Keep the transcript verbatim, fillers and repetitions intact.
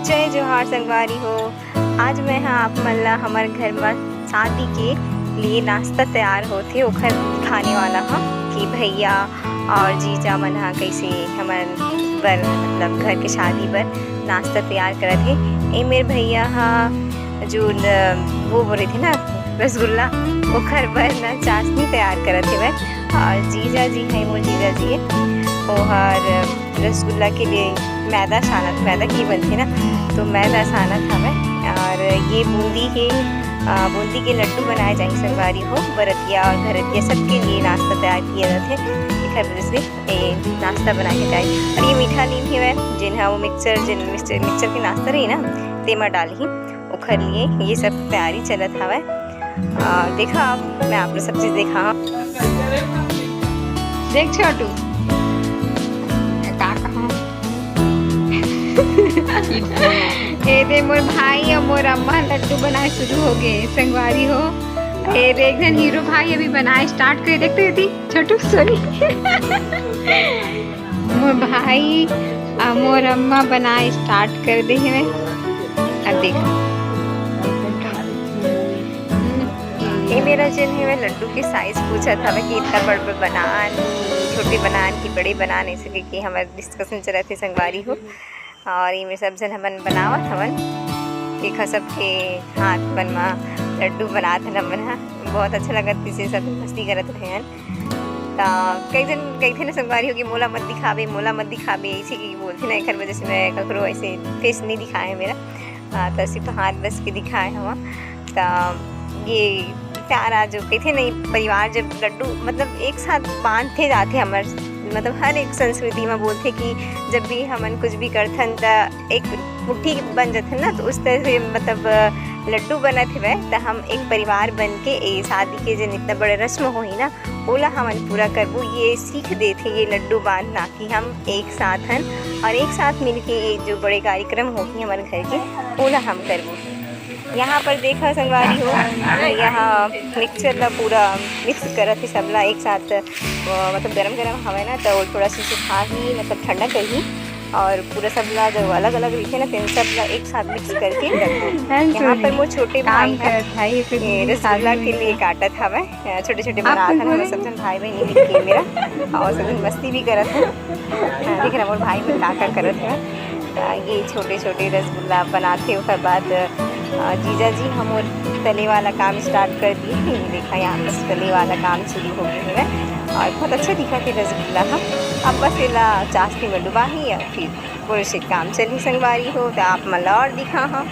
जय जोहार संगवारी हो। आज मैं हा आप मन ला हमर घर म शादी के लिए नाश्ता तैयार होथे ओखर दिखाने वाला हूँ कि भैया और जीजा मन हा कैसे हमर बर, मतलब घर के शादी बर नाश्ता तैयार करत हे। ए मेर भैया हा जो न, वो बोले थे ना, रसगुल्ला, ओखर बर ना चाशनी तैयार करत हे। और जीजा जी है, मोर जीजा जी है, ओहर रसगुल्ला के लिए मैदा छानत, मैदा के ही बनथे ना, तो मैदा छानत हवे। और ये बूंदी के, अ, बूंदी के लड्डू बनाए जाही संगवारी हो, बरतिया और घरतिया सबके लिए नाश्ता तैयार किया जाथे। एखर वजह से ये नाश्ता बनाए के जाही। और ये मीठा नीम हवे, जेन हा वो मिक्सचर, जेन मिक्सचर, मिक्सचर के नाश्ता रही ना, तेमा डालही, ओखर लिए ये सब तैयारी चलत हवे। आ, देखा, आप, मैं आप लोग सब चीज देखा। देख छोटू, का कहा? ए दे, मोर भाई और मोर अम्मा लड्डू बनाए शुरू हो गए संगवारी हो। ए दे, एक जन हीरो भाई अभी बनाए स्टार्ट करे, देखते थी छोटू, सॉरी। मोर भाई और मोर अम्मा बनाए स्टार्ट कर दे हवे। अब देख, ये मेरा जन है, मैं लड्डू के साइज पूछत हवे कि इतना बड़ बड़ बनान, छोटे बनान कि बड़े बनान, ऐसे करके हमारे डिस्कशन चलत हे संगवारी हो। और ये में सब जन हमन बनावत हवन, देखा सबके हाथ मन मा लड्डू बनात हन हमन हा। बहुत अच्छा लगत, इसे सब मस्ती करत रहे हन। त कई जन कहिथे ना संगवारी हो कि मोला मत दिखाबे, मोला मत दिखाबे, ऐसे की बोलथे ना, एकर वजह से मैं ककरो ऐसे फेस नहीं दिखाए मेरा। आ, त सिर्फ हाथ बस के दिखाए हवा। त ये प्यारा जो कहिथे ना, ये परिवार जब लड्डू मतलब एक साथ बांधते जाते हमर, मतलब हर एक संस्कृति में बोलथे कि जब भी हमन कुछ भी करथन त एक मुट्ठी बन जाथन ना, तो उस तरह से मतलब लड्डू बनत हवे, त हम एक परिवार बन के ए शादी के जन इतना बड़े रस्म होही ना, ओला हमन पूरा करबो। ये सीख देथे ये लड्डू बांधना कि हम एक साथ हन और एक साथ मिलके ये जो बड़े कार्यक्रम होही हमर घर के, ओला हम करबो। यहाँ पर देखा संगवारी हो, यहाँ मिक्सचर ला पूरा मिक्स करत हे सबला एक साथ, अ, मतलब गरम गरम हवे ना, तो थोड़ा सा सुखा ही, मतलब ठंडा करही और पूरा सबला जो अलग अलग रहिथे ना, तेन सबला एक साथ मिक्स करके रखो। यहाँ पर मोर छोटे भाई है, ये रसगुल्ला के लिए काटत हवे, छोटे छोटे बनात हन, सब जन भाई बहन मिलके मेरा, और सब जन मस्ती भी करत हन। हाँ, देख रहा मोर भाई मन का का करत हे। आ, ये छोटे छोटे रसगुल्ला बनाथे, ओकर बाद, आ, जीजा जी हमर तले वाला काम स्टार्ट कर दिए। ये देखा, यहाँ बस तले वाला काम शुरू हो गया है और बहुत अच्छा दिखा थे रसगुल्ला। हम अब बस एला चाशनी में डुबाही और फिर पूरे से काम चली संगवारी हो। तो आप मन ला और दिखा हम